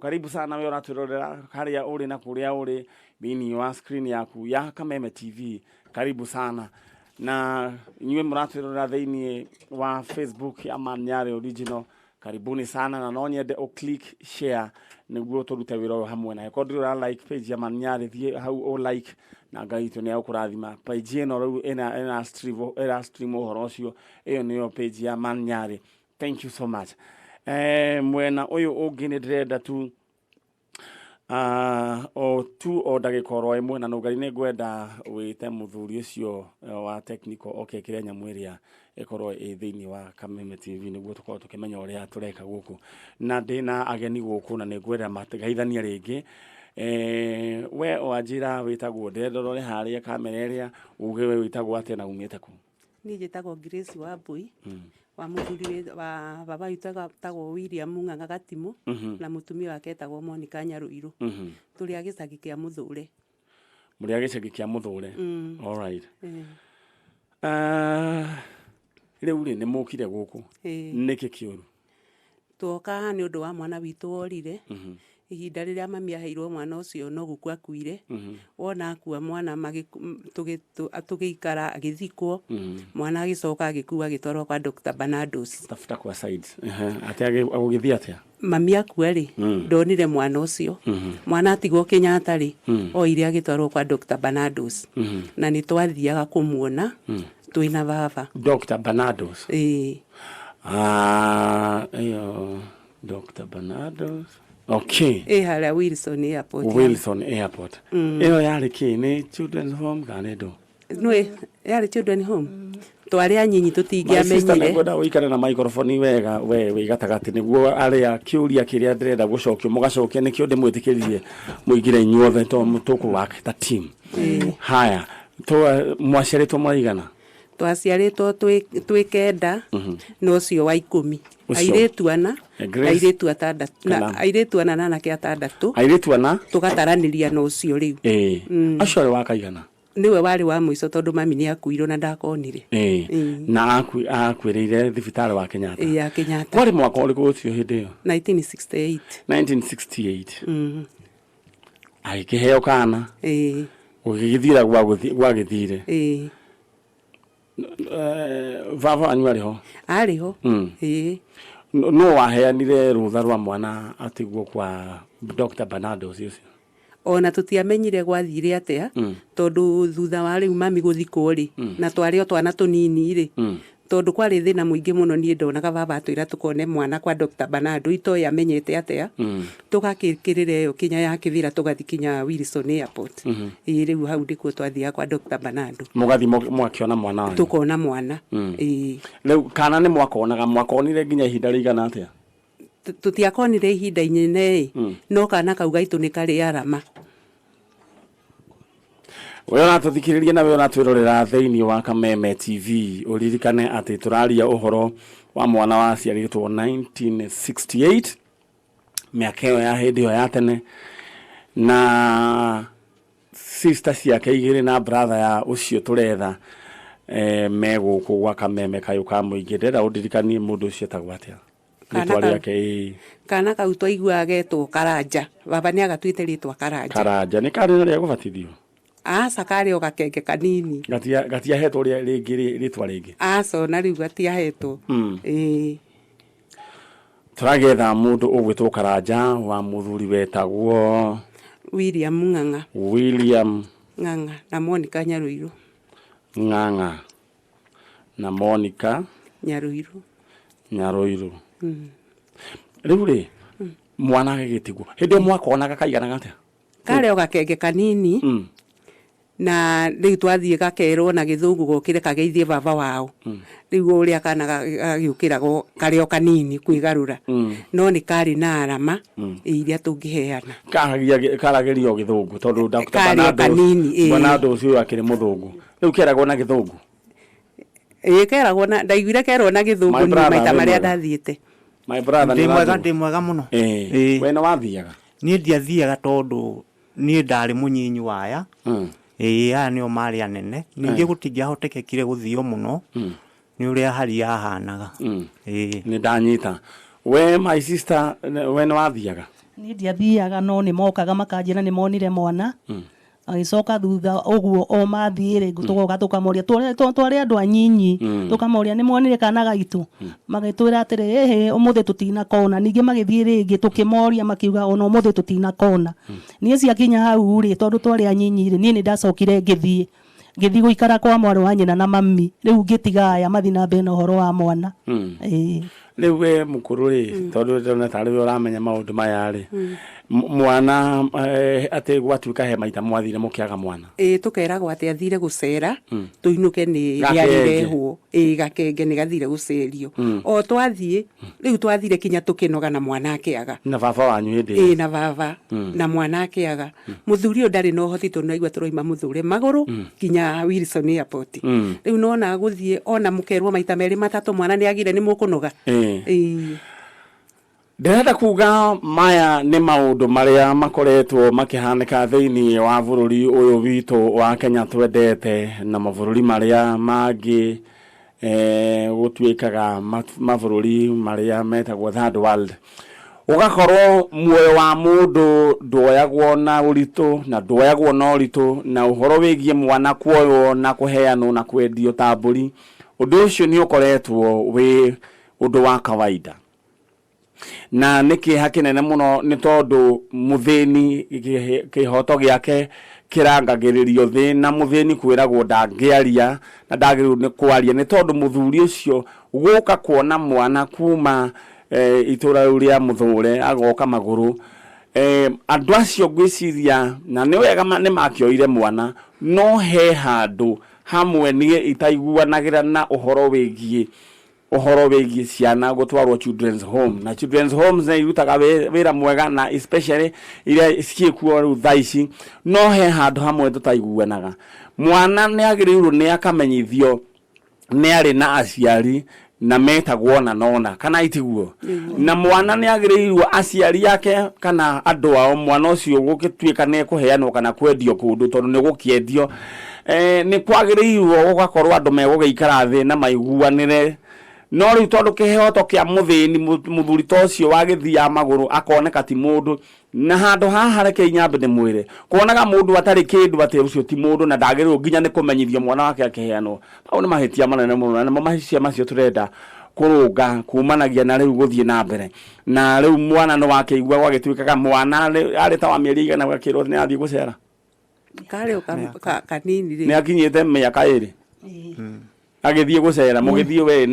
Karibu sana we ũratwĩrorera harĩa ũrĩ na kũrĩa ũrĩ thĩinĩ wa screen yaku ya Kameme TV. Karibu sana na inyuĩ mũratwĩrorera thĩinĩ wa Facebook ya Man Nyarĩ Original, karibuni sana na no nyende ũ click share nĩguo tũrute wĩra ũyũ hamwe na korwo ndũrĩ ũra like page ya Man Nyarĩ, thiĩ hau ũ like na Ngai witũ nĩ egũkũrathima. Page ĩno rĩu ĩna ĩna stream ĩra stream ũhoro ũcio, ĩyo nĩyo page ya Man Nyarĩ. Thank you so much. Mwena ũyũ ũngĩ nĩ ndĩrenda tu o tu o ndagĩka oro ĩmwe na nũngari nĩ ngwenda wĩte mũthuri ũcio wa technical oke ĩkĩre nyamũ ĩrĩa ĩkorwo ĩ thĩinĩ wa Kameme TV nĩguo tũkorwo tũkĩmenya ũrĩa tũreka gũkũ, na ndĩna ageni gũkũ na nĩ ngwenda mategeithanie rĩngĩ. We wanjĩra wĩtagwo, ndĩrenda ũrore harĩa kamera ĩrĩa uge we wĩtagwo atĩa na umĩte kũ? Niĩ njĩtagwo Grace Wambui, wa mũthuri wa baba witũ etagwo William Ng'ang'a Gatimũ, na mũtumia wake etagwo Monica Nyarũirũ. Tũrĩ a gĩcagi kĩa Mũthũre. Mũrĩ a gĩcagi kĩa Mũthũre. All right. Ah, rĩu rĩ nĩ mũkire gũkũ nĩkĩ kĩũru? Tuoka haha nĩ ũndũ wa mwana witũ worire. Ihinda rĩrĩa mami aheirwo mwana ũcio no gũkua akuire. Wona akua mwana tũgĩikara agĩthikwo, mwana agĩcoka agĩkua agĩtwarwo kwa Dr. Bernardos. Tafuta kwa sides. Atĩ gũgĩthiĩ atĩa? Mami akua rĩ, ndonire mwana ũcio. Mwana atigwo Kenyatta rĩ, oire agĩtwarwo kwa Dr. Bernardos. Na nĩ twathiaga kũmuona twĩna baba. Dr. Bernardos. Ĩĩ. Ah, ĩyo Dr. Bernardos. Okay. Ĩ harĩa Wilson Airport. Wilson Airport. Ĩyo yarĩ kĩ? Nĩ children's home kana nĩ ndũ? Nĩ yarĩ children home. Twarĩ anyinyi My sister, tũtingĩamenyire. nĩngwenda ũikare na microphone wega we wĩ gatagatĩ nĩguo arĩa kĩũria kĩrĩa ndĩrenda gũcokio mũgacokia, nĩkĩo ndĩmwĩtĩkĩririe mũingĩre inyuothe tondũ tũkũ work ta team. Haya, mwaciarĩtwo mũraigana? Twaciarĩtwo twĩ kenda na ũcio wa 10. Ũcio. Airĩtu ana, Grace. airĩtu atandatũ, na Kana. airĩtu ana na anake atandatũ. Airĩtu ana? Tũgataranĩria na ũcio rĩu. Ĩĩ. Acio arĩ wa kaigana? Nĩwe warĩ wa mũico tondũ mami nĩ akuirwo na ndakonire. Ĩĩ. Na akuĩrĩire thibitarĩ wa Kenyatta? Ĩĩ, ya Kenyatta. Kwarĩ mwaka ũrĩkũ ũcio hĩndĩ ĩyo? 1968. 1968. Agĩkĩheo kana. Ĩĩ. Gũgĩgĩthira gwagĩthire. Ĩĩ. Baba wanyu arĩ ho? Arĩ ho. Ĩĩ. Nũ waheanire rũtha rwa mwana atigwo kwa Dr. Bernardo ũcio? Ona tũtiamenyire gwathire atĩa, tondũ thutha wa rĩu mami gũthikwo rĩ, na twarĩ o twana tũnini rĩ, tondũ kwarĩ thĩna mũingĩ mũno, niĩ ndonaga baba atwĩra tũkone mwana kwa Dr. Bernardo, itoĩ amenyete atĩa, tũgakĩkĩrĩra ĩyo kinya ya Kĩbĩra tũgathiĩ kinya Wilson Airport. Ĩĩ, rĩu hau ndĩkuo twathiaga kwa Dr. Bernardo. Mũgathiĩ mũgakĩona mwana wanyu? Tũkona mwana. Ĩĩ. Rĩu kana nĩ mwakonaga, mwakonire nginya ihinda rĩigana atĩa? Tũtiakonire ihinda inene ĩ, no kana kau gaitũ nĩ karĩ arama. We ũratũthikĩrĩria na we ũratwĩrorera thĩinĩ wa Kameme TV, ũririkane atĩ tũraria ũhoro wa mwana waciarĩtwo 1968, mĩaka ĩyo ya hĩndĩ ĩyo ya tene, na sister ciake igĩrĩ na brother ya ũcio tũretha me gũkũ gwa Kameme kayũ ka mũingĩ. Ndĩrenda ũndirikanie mũndũ ũcio etagwo atĩa? Kana Rĩtwa kau. rĩake, ĩĩ. Kana kau twaiguaga getwo Karanja. Baba nĩ agatuĩte rĩtwa Karanja. Karanja nĩ karĩ na rĩa gũbatithio? Aca, karĩ o gakenge kanini. Gatiahetwo rĩngĩ rĩtwa rĩngĩ? Aca, ona rĩu gatiahetwo. Ĩĩ. Tũragetha mũndũ ũgwĩtwo Karanja wa mũthuri wetagwo William Ng'ang'a. William Ng'ang'a na Monica Nyarũirũ. Ng'ang'a na Monica Nyarũirũ. Nyarũirũ. Rĩu rĩ, mwana agĩgĩtigwo hĩndĩ ĩyo mwakonaga kaiganaga atĩa? Karĩ o gakenge kanini. Na rĩu twathiĩ gakerwo na gĩthũngũ gokĩre kageithie baba wao. Rĩu ũrĩa kana gagĩũkĩra karĩ o kanini kwĩgarũra. No nĩ karĩ na arama iria tũngĩheana. Karagĩrio gĩthũngũ tondũ Dr. Karĩ o Bernardo kanini, ĩĩ. Bernardo ũcio akĩrĩ mũthũngũ. Rĩu keragwo na gĩthũngũ? Ĩĩ, keragwo na, ndaiguire kerwo na gĩthũngũ My niĩ brother, maita wĩ marĩa mwega? ndathiĩte. My brother, Ndĩ nĩ mwega, ũrathiĩ? ndĩ mwega mũno. Ĩĩ. Ĩĩ. We nĩ wathiaga? Niĩ ndiathiaga tondũ niĩ ndarĩ mũnyinyi wa aya. Ĩĩ, aya nĩo marĩ anene. Ningĩ gũtingĩahotekekire gũthio mũno nĩ ũrĩa hari yahanaga. Ĩĩ. Nĩ ndanyita. We my sister, we nĩ wathiaga? Niĩ ndiathiaga, no nĩ mokaga makanjĩra nĩ monire mwana. Agĩcoka thutha ũguo o mathiĩ rĩ, tũgoka tũkamoria, twarĩ andũ anyinyi, tũkamoria nĩ monire kana gaitũ, magĩtwĩra atĩrĩ, ĩhĩ, ũmũthĩ tũtinakona. Ningĩ magĩthiĩ rĩngĩ, tũkĩmoria, makiuga ona ũmũthĩ tũtinakona. Niĩ ciakinya hau rĩ, tondũ twarĩ anyinyi rĩ, niĩ nĩ ndacokire ngĩthiĩ gũikara kwa mwarĩ wa nyina na mami. Rĩu ngĩtiga aya mathiĩ na mbere na ũhoro wa mwana. Ĩĩ. Rĩu we mũkũrũ rĩ, tondũ ndĩrona tarĩ we ũramenya maũndũ maya rĩ, mwana atĩ gwatuĩka he maita mwathire mũkĩaga mwana? Ĩĩ, tũkeragwo atĩ athire gũcera, tũinũke nĩ Gakenge. rĩarĩrehwo. Ĩĩ, gakenge nĩ gathire gũcerio. O twathiĩ rĩu, twathire kinya tũkĩnoga na mwana akĩaga. Na baba wanyu hĩndĩ ĩyo? Ĩĩ, na baba, na mwana akĩaga. Mũthuri ũyũ ndarĩ na ũhoti, tondũ naigua tũroima mũthũre magũrũ kinya Wilson Airport. Rĩu nona gũthiĩ ona mũkerwo maita merĩ matatũ mwana nĩ agire, nĩ mũkũnoga. Ĩĩ. Ndĩrenda kuga maya nĩ maũndũ marĩa makoretwo makĩhanĩka thĩinĩ wa bũrũri ũyũ witũ wa Kenya twendete, na mabũrũri marĩa mangĩ gũtuĩkaga mabũrũri marĩa metagwo third world. Ũgakorwo muoyo wa mũndũ nduoyagwo na ũritũ na nduoyagwo na ũritũ, na ũhoro wĩgiĩ mwana kuoywo na kũheanwo na kwendio ta mbũri, ũndũ ũcio nĩ ũkoretwo wĩ ũndũ wa kawaida. Na nĩ kĩeha kĩnene mũno, nĩ tondũ mũthĩni kĩhoto gĩake kĩrangagĩrĩrio thĩ, na mũthĩni kwĩragwo ndangĩaria na ndagĩrĩirwo nĩ kwaria, nĩ tondũ mũthuri ũcio gũka kuona mwana kuma itũra rĩu rĩa mũthũre agoka magũrũ. Andũ acio ngwĩciria na nĩ wega nĩ makĩoire mwana, no he handũ hamwe niĩ itaiguanagĩra na ũhoro wĩgiĩ ciana gũtwarwo children's home. Na children's homes nĩ irutaga wĩra mwega, na especially iria ciĩkuo rĩu thaa ici, no he handũ hamwe tũtaiguanaga. Mwana nĩ agĩrĩirwo nĩ akamenyithio nĩ arĩ na aciari na metagwo na nona kana itiguo, na mwana nĩ agĩrĩirwo aciari ake kana andũ ao. Mwana ũcio gũgĩtuĩka nĩ ekũheanwo kana kwendio kũndũ, tondũ nĩ gũkĩendio, nĩ kwagĩrĩirwo gũgakorwo andũ megũgĩikara thĩ na maiguanĩre. No rĩu tondũ kĩhoto kĩa mũthĩni, mũthuri ta ũcio wagĩthiaga magũrũ akoneka ti mũndũ, na handũ haha reke inyambe ndĩmwĩre, kuonaga mũndũ atarĩ kĩndũ, atĩ ũcio ti mũndũ na ndagĩrĩirwo nginya nĩ kũmenyithio mwana wake akĩheanwo, hau nĩ mahĩtia manene mũno, na nĩmo mahĩtia macio tũrenda kũrũnga kumanagia na rĩu gũthiĩ na mbere. Na rĩu mwana nĩ wakĩigua gwagĩtuĩkaga mwana arĩ ta wa mĩeri igana gakĩrwo nĩ athiĩ gũcera. Karĩ o kanini nĩ rĩ. Akinyĩte mĩaka 2 agĩthiĩ gũcera. Mũgĩthiĩ, we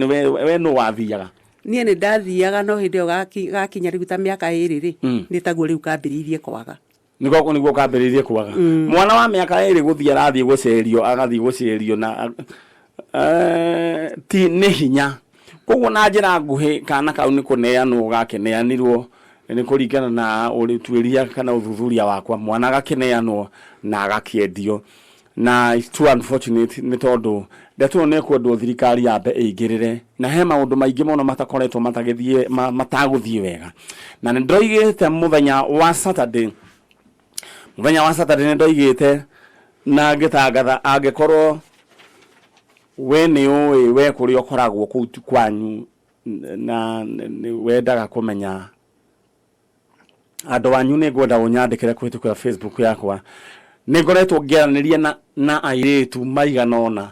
we nũ wathiaga? Niĩ nĩ ndathiaga, no hĩndĩ ĩyo gakinya rĩu ta mĩaka 2 rĩ, nĩ taguo rĩu kambĩrĩirie kwaga. Nĩguo kambĩrĩirie kwaga. Mwana wa mĩaka 2 gũthiĩ arathiĩ gũcerio, agathiĩ gũcerio na ti nĩ hinya. Koguo na njĩra nguhĩ, kana kau nĩ kũneanwo gakĩneanirwo, nĩ kũringana na ũtuĩria kana ũthuthuria wakwa, mwana agakĩneanwo na agakĩendio. Na it's too unfortunate, nĩ tondũ ndeto ĩyo nĩ ĩkwendwo thirikari yambe ĩingĩrĩre, na he maũndũ maingĩ mũno matakoretwo matagĩthiĩ matagũthiĩ wega. Na nĩ ndoigĩte mũthenya wa Saturday, mũthenya wa Saturday nĩ ndoigĩte na ngĩtangatha, angĩkorwo we nĩ ũĩ we kũrĩa ũkoragwo kũu kwanyu na nĩ wendaga kũmenya andũ anyu, nĩ ngwenda ũnyandĩkĩre kũhĩtũkĩra Facebook yakwa. Nĩ ngoretwo ngĩaranĩria na airĩtu maigana ũna,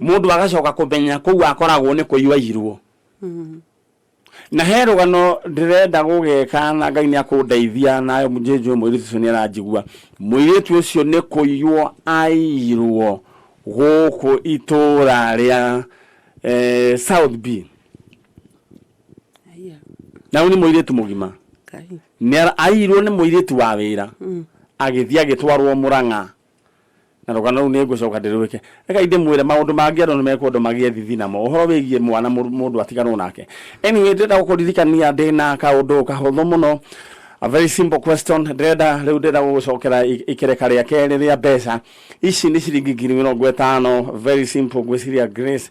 mũndũ agacoka kũmenya kũu akoragwo nĩ kũiywo. Na he rũgano ndĩrenda gũgeka, na Ngai nĩ akũndeithia, nayo njĩnjũ mũirĩtu ũcio nĩ aranjigua. Mũirĩtu ũcio nĩ kũiywo aiyirwo gũkũ itũũra rĩa South B. Aya. Na ũyũ nĩ mũirĩtu mũgima. Ngai. Nĩ aiyirwo nĩ mũirĩtu wa wĩra, agĩthiĩ agĩtwarwo Mũrang'a. Na rũgano rũu nĩ ngũcoka ndĩrwĩke. Reke ndĩmwĩre maũndũ mangĩ andũ nĩ mekwenda magĩe thithi namo, ũhoro wĩgiĩ mwana mũndũ atiganwo nake. Anyway, ndĩrenda gũkũririkania ndĩna kaũndũ kahũthũ mũno, a very simple question. Ndĩrenda rĩu, ndĩrenda gũgũcokera ikereka rĩa kerĩ rĩa mbeca ici, nĩ ciringi 50,000. Very simple. Ngwĩciria Grace,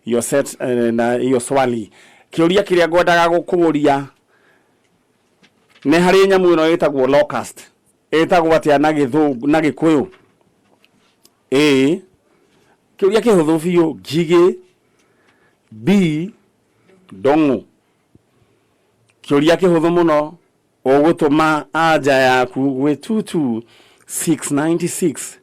you're set na hiyo swali. Kĩũria kĩrĩa ngwendaga gũkũria nĩ harĩ nyamũ ĩno ĩtagwo locust, ĩtagwo atĩa na gĩthũngũ na gĩkũyũ? A, kĩũria kĩhũthũ biũ, ngigĩ; B, ndong'ũ. Kĩũria kĩhũthũ mũno. Ũgũtũma anja yaku gwĩ 22696,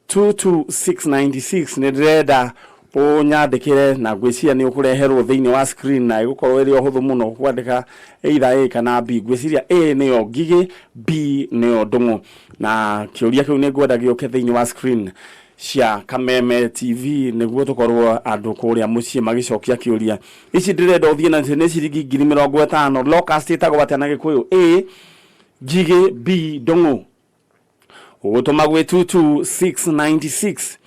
22696. Nĩ ndĩrenda ũnyandĩkĩre na ngwĩciria nĩ ũkũreherwo thĩinĩ wa screen, na ĩgũkorwo ĩrĩ o hũthũ mũno kwandĩka either A kana B. Ngwĩciria A nĩyo ngigĩ, B nĩyo ndũng'ũ, na kĩũria kĩu nĩ ngwenda gĩũke thĩinĩ wa screen cia Kameme TV nĩguo tũkorwo andũ kũrĩa mũciĩ magĩcokia kĩũria. Ici ndĩrenda ũthiĩ na nĩ ciringi 50,000. Locust ĩtagwo atĩa na Gĩkũyũ? A ngigĩ, B ndũng'ũ. Ũgũtũma gwĩ 22696,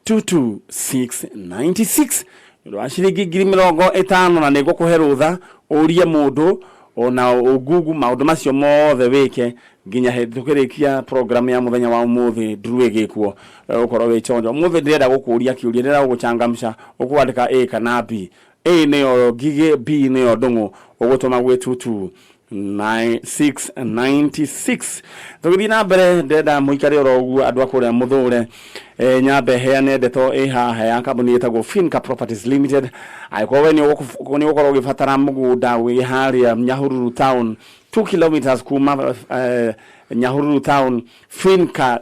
22696, nĩ ũndũ wa ciringi 50,000, na nĩ ngũkũhe rũtha ũrie mũndũ ona ũngungu maũndũ macio mothe wĩke nginya hĩndĩ tũkĩrĩkia program ya mũthenya wa ũmũthĩ. Nduru ĩgĩkwo ũkorwo wĩ chonjo. Ũmũthĩ ndĩrenda gũkũria kĩũria, ndĩrenda gũgũchangamsha. Ũkwandĩka A kana B. A nĩyo ngigĩ, B nĩyo ndũng'ũ. Ũgũtũma gwĩ 22696. Tũgĩthiĩ na mbere, ndĩrenda mũikare oro ũguo andũ a kũrĩa mũthũre. Nyambe heane ndeto ĩ haha ya kambuni ĩtagwo Finca Properties Limited. Angĩkorwo we nĩ ũgũkorwo ũgĩbatara mũgũnda wĩ harĩa Nyahururu town, 2 kilometers kuma Nyahururu town, Finca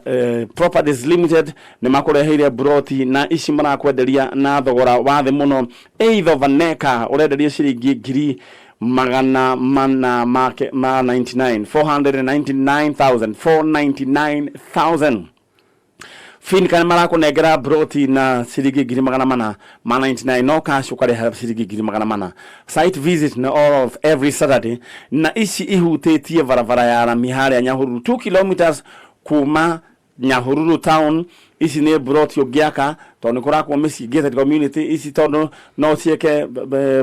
Properties Limited nĩ makũreheire broti, na ici marakwenderia na thogora wa thĩ mũno. Eighth of an acre ũrenderio ciringi 499,000, 499,000, 499,000. Finca nĩ marakũnengera broti na ciringi 499,000, no cash ũkarĩha ciringi 400,000. Site visit nĩ all of every Saturday, na ici ihutĩtie barabara ya rami harĩa Nyahururu, 2 kilometers kuma Nyahururu town. Ici nĩ broti ũngĩaka tondũ nĩ kũrakwo mĩciĩ, gated community ici, tondũ no ciĩke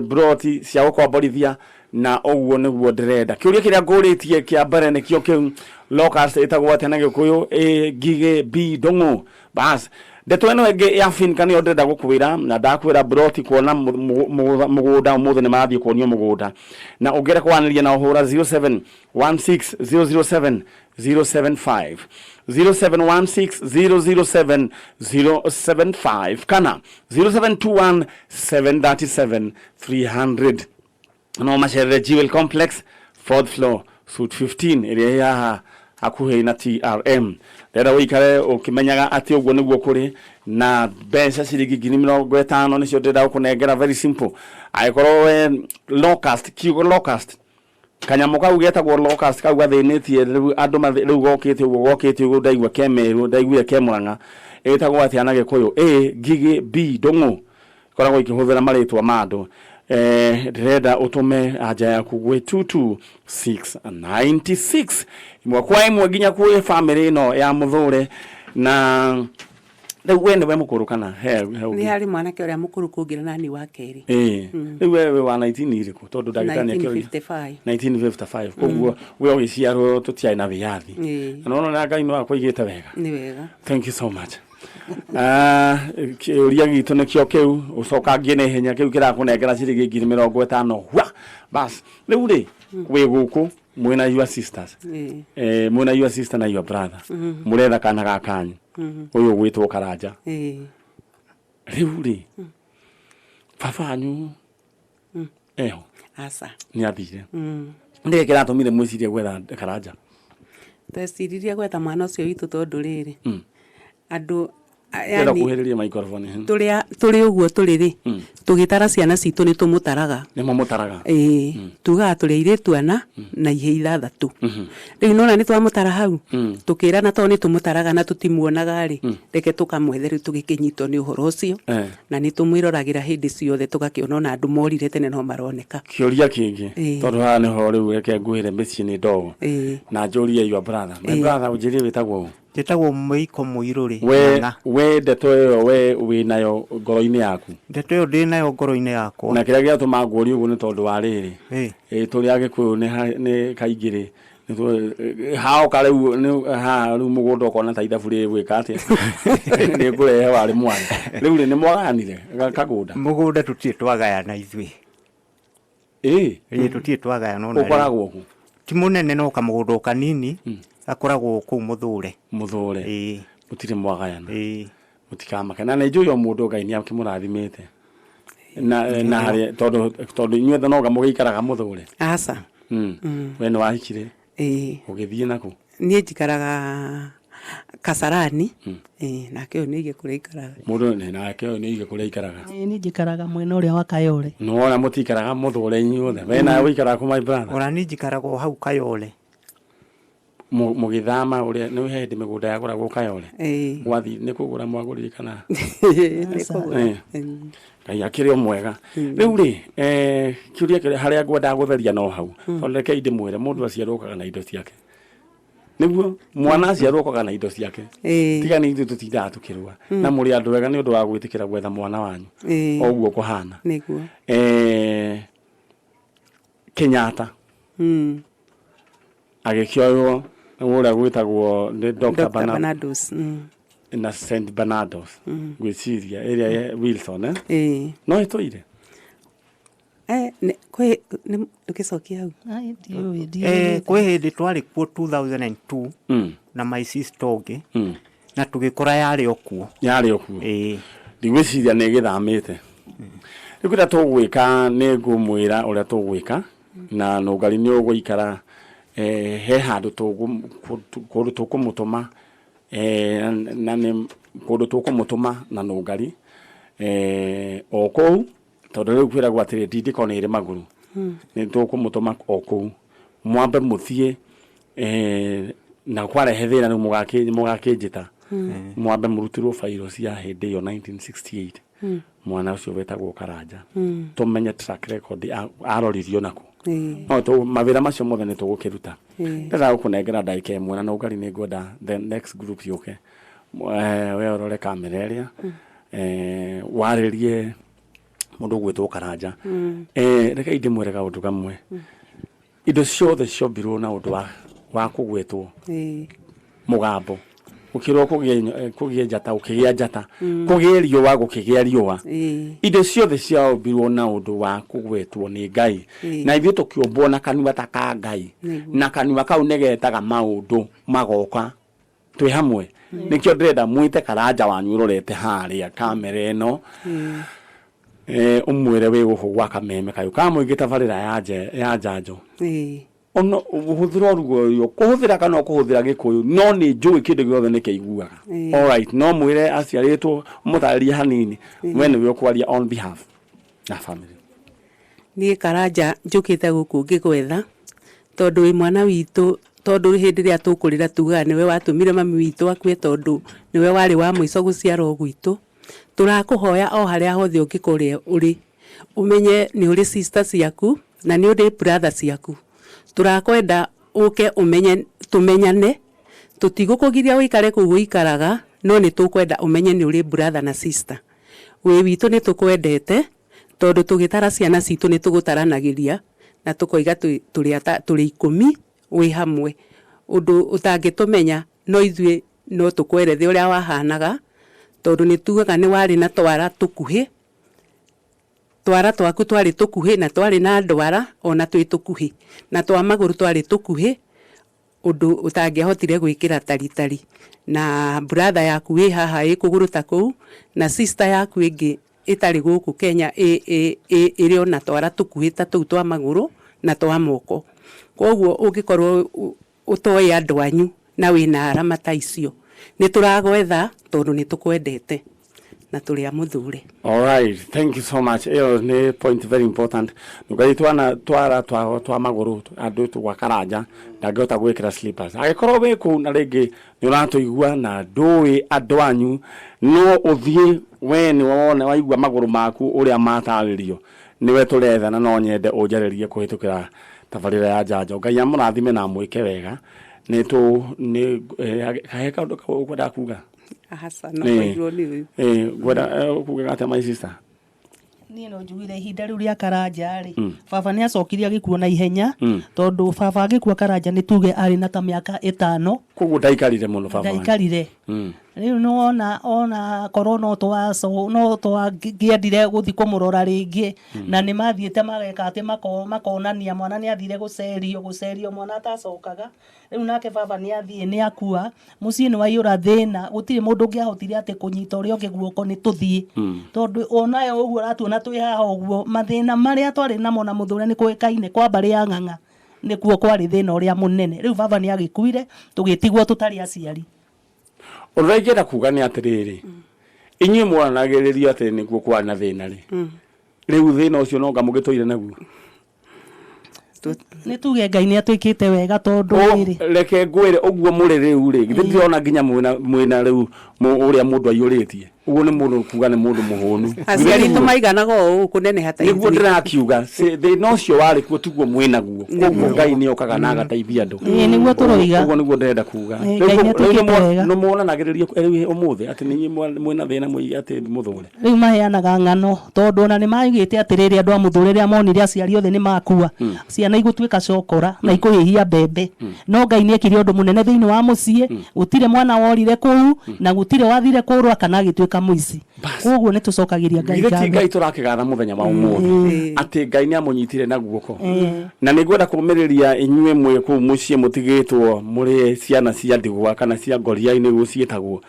broti cia gũkomborithia, na ũguo nĩguo ndĩrenda. Kĩũria kĩrĩa ngũrĩtie kĩa mbere nĩkĩo kĩu: locust ĩtagwo atĩa na Gĩkũyũ? A ngigĩ, B ndũng'ũ. Bas, ndeto ĩno ĩngĩ ya Finca nĩyo ndĩrenda gũkwĩra, na ndakwĩra broti kuona mũgũnda. Ũmũthĩ nĩ marathiĩ kuonio mũgũnda, na ũngĩenda kwaranĩria na ũhũra 0716 007 075, 0716 007 075, kana 0721 737 300. No macerere Jewel Complex, fourth floor, suite 15, ĩrĩa ĩ haha hakuhĩ na TRM. Ndĩrenda ũikare ũkĩmenyaga atĩ ũguo nĩguo kũrĩ na mbeca ciringi 50,000 nĩcio ndĩrenda gũkũnengera. Very simple. Angĩkorwo we locust, kiugo locust, kanyamũ kau getagwo locust, kau gathĩnĩtie rĩu andũ rĩu gokĩte ũguo, gokĩte ũguo, ndaigua ke Meru, ndaiguire ke Mũrang'a, ĩtagwo atĩa na Gĩkũyũ? A ngigĩ, B ndũng'ũ. Ikoragwo ikĩhũthĩra marĩtwa ma andũ. Ndĩrenda ũtũme anja yaku gwĩ 22696 ĩmwe kwa ĩmwe nginya kwĩ bamĩrĩ ĩno ya mũthũre. Na rĩu we nĩwe mũkũrũ kana he ũngĩ? Nĩ harĩ mwanake ũrĩa mũkũrũ kũngĩra nani wa kerĩ. Ĩĩ, rĩu we wĩ wa 19 irĩkũ? Tondũ ndagĩtarĩ nĩ akĩoria. 1955. 1955, koguo we ũgĩciarwo tũtiarĩ na wĩyathi. Ĩĩ. Na nona Ngai no akũigĩte wega. Nĩ wega. Thank you so much. Kĩũria gitũ nĩkĩo kĩu, ũcokangie na ihenya, kĩu kĩrakũnengera ciringi 50,000 hwa. Bas, rĩu rĩ wĩ gũkũ mwĩna your sisters, Ĩĩ. Mwĩna your sister na your brother, mũretha kana ga kanyu ũyũ ũgwĩtwo Karanja. Ĩĩ. Rĩu rĩ, baba wanyu eho? Aca. Nĩ athire. Nĩkĩ kĩratũmire mwĩcirie gwetha Karanja? Tweciririe gwetha mwana ũcio witũ tondũ rĩrĩ, andũ Ndĩrenda yani kuhĩrĩria microphone. Tũrĩa tũrĩ ũguo tũrĩ rĩ, tũgĩtara ciana citũ nĩ tũmũtaraga. Nĩ mũmũtaraga? Ĩĩ, tugaga tũrĩ airĩtu ana na ihĩĩ ithathatũ. Rĩu nona nĩ twamũtara hau, tũkĩrana tondũ nĩ tũmũtaraga na tũtimuonaga rĩ, reke tũkamwethe. Rĩu tũgĩkĩnyitwo nĩ ũhoro ũcio na nĩ tũmwĩroragĩra hĩndĩ ciothe, tũgakĩona ona andũ morire tene no maroneka. Kĩũria kĩngĩ, tondũ haha nĩho rĩu reke nguhĩre mĩciĩ nĩ ndogo na njũrie your brother, my brother, ũnjĩrie wĩtagwo ũ? Njĩtagwo Mũiko Mũirũrĩ We Ng'ang'a. We ndeto ĩyo we wĩ nayo ngoro-inĩ yaku? Ndeto ĩyo ndĩ nayo ngoro-inĩ yakwa. Na kĩrĩa gĩatũma ngũrie ũguo nĩ tondũ wa rĩrĩ, tũrĩ Agĩkũyũ nĩ kaingĩ rĩ haoka rĩu nĩ haha rĩu mũgũnda ũkona ta ithabu rĩgwĩka atĩa, nĩ ngũrehe warĩ mwana. Rĩu rĩ, nĩ mwagayanire kagũnda? Mũgũnda tũtirĩ twagayana ithuĩ. Ĩĩ, tũtirĩ twagayana ona rĩ. Ũkoragwo kũ? Ti mũnene, no kamũgũnda o kanini, gakoragwo kũu Mũthũre. Mũthũre? Ĩĩ. Mũtirĩ mwagayana? Ĩĩ. Mũtikamake, na nĩ njũĩ o mũndũ Ngai nĩ akĩmũrathimĩte na harĩa tondũ inyuothe noga mũgĩikaraga Mũthũre? Aca. We nĩ wahikire? Ĩĩ. Ũgĩthiĩ nakũ? Niĩ njikaraga Kasarani. Ĩĩ, nake ũyũ nĩ aige kũrĩa aikaraga. Mũndũ nĩ nake ũyũ nĩ aige kũrĩa aikaraga. Ĩĩ, niĩ njikaraga mwena ũrĩa wa Kayole. Nĩwona mũtikaraga mũthũre inyuothe. We nawe ũikaraga kũ my brother? Ona niĩ njikaraga o hau Kayole. Mũgĩthama ũrĩa nĩ he hĩndĩ mĩgũnda yagũragwo Kayole? Ĩĩ. Gwathi nĩ kũgũra mwagũrire kana? Nĩ kũgũra. Ĩĩ. Ngai akĩrĩ o mwega. Rĩu rĩ, kĩũria kĩrĩa harĩa ngwendaga gũtheria no hau. Tondũ rekei ndĩmwĩre mũndũ aciarwo okaga na indo ciake. Nĩguo mwana aciarwo okaga na indo ciake. Tiga nĩ ithuĩ tũtindaga tũkĩrũa. Na mũrĩ andũ ega nĩ ũndũ wa gwĩtĩkĩra gwetha mwana wanyu. O ũguo kũhana. Nĩguo. Kenyatta. Agĩkĩoywo ũrĩa gwĩtagwo nĩ Dr. Dr. Bernard Bernardos. Na St Bernardos ngwĩciria ĩrĩa ya Wilson, eh? Ĩĩ. No ĩtũire. Eh, kwĩ ndũgĩcokia hau. Ai, ndiũĩ, ndiũĩ. Kwĩ hĩndĩ twarĩ kuo 2002 na my sister ũngĩ na tũgĩkora yarĩ o kuo. Yarĩ o kuo. Ĩĩ. Ndigwĩciria nĩ ĩgĩthamĩte. Rĩu kĩrĩa tũgwĩka nĩ ngũmwĩra ũrĩa tũgwĩka na nũngari nĩ ũgũikara, he handũ kũndũ tũkũmũtũma, na nĩ kũndũ tũkũmũtũma na nũngari, o kũu tondũ rĩu kwĩragwo atĩrĩ ndindĩko nĩ ĩrĩ magũrũ. Nĩ tũkũmũtũma o kũu mwambe mũthiĩ, na kwarehe thĩna rĩu mũgakĩnjĩta mwambe mũrutĩrwo bairo cia hĩndĩ ĩyo 1968 mwana ũcio wetagwo Karanja, tũmenye track record aroririo naku. No mawĩra macio mothe nĩ tũgũkĩruta. Ndĩrenda gũkũnengera ndagĩka ĩmwe na nũngari nĩ ngwenda the next group yũke. We ũrore kamera ĩrĩa, warĩrie mũndũ ũgwĩtwo Karanja. Rekei ndĩmwĩre kaũndũ kamwe. Indo ciothe ciombirwo na ũndũ wa kũgwetwo mũgambo. Gũkĩrwo kũgĩe njata, gũkĩgĩa njata, kũgĩe riũa, gũkĩgĩa riũa. Indo ciothe ciombirwo na ũndũ wa kũgwetwo nĩ Ngai. Na ithuĩ tũkĩũmbwo na kanua ta ka Ngai. Na kanua kau nĩ getaga maũndũ magoka. Twĩ hamwe. Nĩkĩo ndĩrenda mwĩte Karanja wanyu ũrorete harĩa kamera ĩno. Ũmwĩre wĩ gũkũ gwa Kameme kayũ ka mũingĩ tabarĩra ya njanjo. Ono ũhũthĩra ũrugo ũyũ kũhũthĩra kana ũkũhũthĩra Gĩkũyũ no nĩ njũĩ kĩndũ gĩothe nĩ kĩiguaga. Alright, no mwĩre aciarĩtwo mũtarĩrie hanini. We nĩwe ũkwaria on behalf na family. Niĩ Karanja njũkĩte gũkũ ngĩgwetha tondũ wĩ mwana witũ, tondũ hĩndĩ ĩrĩa tũkũrĩra tugaga nĩwe watũmire mami witũ akue tondũ nĩwe warĩ wa mũico gũciarwo gwitũ. Tũrakũhoya o harĩa hothe ũngĩkorwo ũrĩ, ũmenye nĩ ũrĩ sister ciaku na nĩ ũrĩ brother ciaku. Tũrakwenda ũke ũmenye, tũmenyane, tũtigũkũgiria ũikare kũu ũikaraga, no nĩ tũkwenda ũmenye nĩ ũrĩ brother na sister. Wĩ witũ nĩ tũkwendete, tondũ tũgĩtara ciana citũ nĩ tũgũtaranagĩria na tũkoiga tũrĩ 10 wĩ hamwe. Ũndũ ũtangĩtũmenya no ithuĩ no tũkwerethe ũrĩa wahanaga, tondũ nĩ tugaga nĩ warĩ na twara tũkuhĩ, twara twaku twarĩ tũkuhĩ na twarĩ na ndwara ona twĩ tũkuhĩ, na twa magũrũ twarĩ tũkuhĩ, ũndũ ũtangĩahotire gwĩkĩra taritari. Na brother yaku ĩ haha ĩ kũgũrũ ta kũu, na sister yaku ĩngĩ ĩtarĩ gũkũ Kenya ĩrĩ ona twara tũkuhĩ ta tũu twa magũrũ na twa moko. Koguo ũngĩkorwo ũtoĩ andũ anyu na wĩna arama ta icio, nĩ tũragwetha tondũ nĩ tũkwendete na tũrĩ a mũthure. All right, thank you so much. Ĩyo nĩ point very important. Ngai twana twara twa magũrũ andũ twa Karanja ndangĩhota gwĩkĩra slippers. Angĩkorwo wĩ kũu na rĩngĩ nĩ ũratũigua na ndũĩ andũ anyu, no ũthiĩ we nĩ wona waigua magũrũ maku ũrĩa matarĩrio, nĩwe tũretha na no nyende ũnjarĩrie kũhĩtũkĩra tabarĩra ya njanjo. Ngai amũrathime na amwĩke wega. Nĩ tũ nĩ he kaũndũ ũkwendaga kuga? Aca, no kwaigwo nĩ ũyũ. Ngwenda kuga atĩa my sister? Niĩ no njugire ihinda rĩu rĩa Karanja rĩ, baba nĩ acokire agĩkua na ihenya, tondũ baba agĩkua Karanja nĩ tuge arĩ na ta mĩaka 5. Koguo ndaikarire mũno baba wanyu. Ndaikarire. Rĩu nĩ wona ona korwo no no twangĩendire gũthiĩ kũmũrora rĩngĩ, na nĩ mathiĩte mageka atĩ makonania mwana nĩ athire gũcerio mwana atacokaga. Rĩu nake baba nĩ athiĩ nĩ akua, mũciĩ nĩ waiyũra thĩna, gũtirĩ mũndũ ũngĩahotire atĩ kũnyita ũrĩa ũngĩ guoko nĩ tũthiĩ. Tondũ onayo ũguo ũratuona twĩ haha ũguo, mathĩna marĩa twarĩ namo na mũthũre nĩ kũĩkaine kwa mbarĩ ya Ng'ang'a. Nĩkuo kwarĩ thĩna ũrĩa mũnene. Rĩu baba nĩ agĩkuire, tũgĩtigwo tũtarĩ aciari. Ũndũ ũrĩa ingĩenda kuga nĩ atĩrĩrĩ, inyuĩ mwaranagĩrĩria atĩ nĩkuo kwarĩ na thĩna rĩ, rĩu thĩna ũcio no anga mũgĩtũire naguo? Nĩ tuge Ngai nĩ atwĩkĩte wega tondũ rĩrĩ. Reke ngwĩre ũguo mũrĩ rĩu rĩ, githĩ ndirona nginya mwĩna rĩu ũrĩa mũndũ aiyũrĩtie. Ũguo nĩ mũndũ kuga nĩ mũndũ mũhũnu. Aciari aitũ maiganaga o ũũ kũneneha ta Nĩguo ithuĩ. Ndĩrakiuga thĩna ũcio warĩ kuo tiguo mwĩnaguo, koguo Ngai nĩ okaga na agateithia andũ. Ĩĩ, nĩguo tũroiga. Ũguo nĩguo ndĩrenda kuga. Ĩĩ, Ngai nĩ atwĩkĩte wega. Nĩ muonanagĩrĩria rĩu ũmũthĩ atĩ nĩ inyuĩ mwĩna thĩna atĩ mũthũre? Rĩu maheanaga ng'ano tondũ ona nĩ maugĩte atĩrĩrĩ, andũ a mũthũre rĩrĩa monire aciari othe nĩ makua, ciana igũtuĩka cokora na ikũhĩhia mbembe. No Ngai nĩ ekire ũndũ mũnene thĩinĩ wa mũciĩ, gũtirĩ mwana worire kũu na gũtirĩ wathire kũrũa kana agĩtuĩka mũici. Koguo nĩ tũcokagĩria Ngai Githĩ ti ngatho. Ngai tũrakĩgatha mũthenya wa ũmũthĩ atĩ Ngai nĩ amũnyitire na guoko? Na nĩ ngwenda kũmĩrĩria inyuĩ mwĩ kũu mũciĩ mũtigĩtwo mũrĩ ciana cia ndigwa kana cia ngoria nĩguo ciĩtagwo,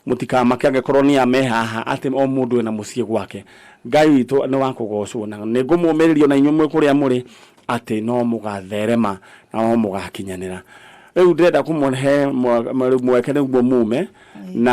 mũtikamake angĩkorwo nĩ a me haha atĩ o mũndũ ena mũciĩ gwake. Ngai witũ nĩ wa kũgocwo, na nĩ ngũmũmĩrĩria ona inyuĩ mwĩ kũrĩa mũrĩ atĩ no mũgatherema na no mũgakinyanĩra. Rĩu ndĩrenda kũmũhe mweke nĩguo mume na